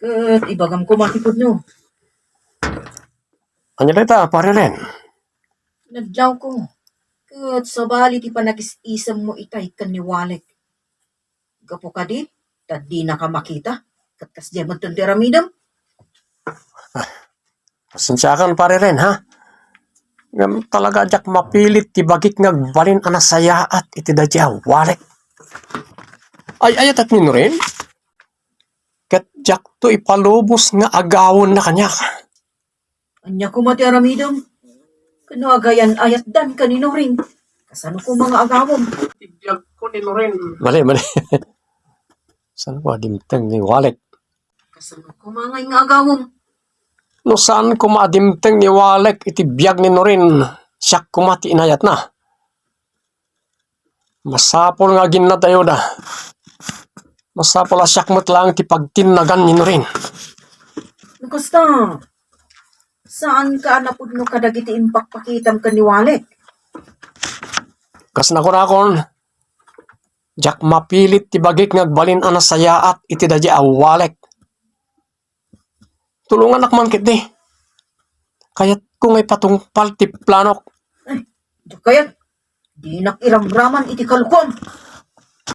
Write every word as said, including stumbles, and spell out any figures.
Ket ibagam koma ti pudno. Ania dayta, Pare Ren? Nadlawko. Ket sabali ti panakis-isemmo itay ken ni Walek. Gapu kadi, ta dinaka makita, ket kasdiay metten ti aramidem. Pasensiakan, Pare Ren, ha? Ngem talaga diak mapilit ti bagik nga agbalin a nasayaat iti daydiay a Walek. Ay-ayatek ni Norin? Ket diakto ipalubos nga agawenna kaniak. Ania koma ti aramidem? Ket no agayan-ayatdan ken ni Norin, kasano koma nga agawem? Ti biagko ni Norin. Mali, mali. Saan ko adimteng ni Walek? Kasano koma ngay nga agawem? No saan koma adimteng ni Walek iti biag ni Norin, siak koma ti inayatna. Masapul nga aginnadayuda. Masapul a siak met laeng ti pagtinnagan ni Norin. No kasta, saanka a napudno kadagiti impakpakitam ken ni Walek? Kas nakunakon, diak mapilit ti bagik nga agbalin a nasayaat iti daydiay a Walek. Tulonganak man ketdi. Kayatko nga ipatungpal ti planok. Ay, diak kayat. Dinak iramraman iti kalokoam.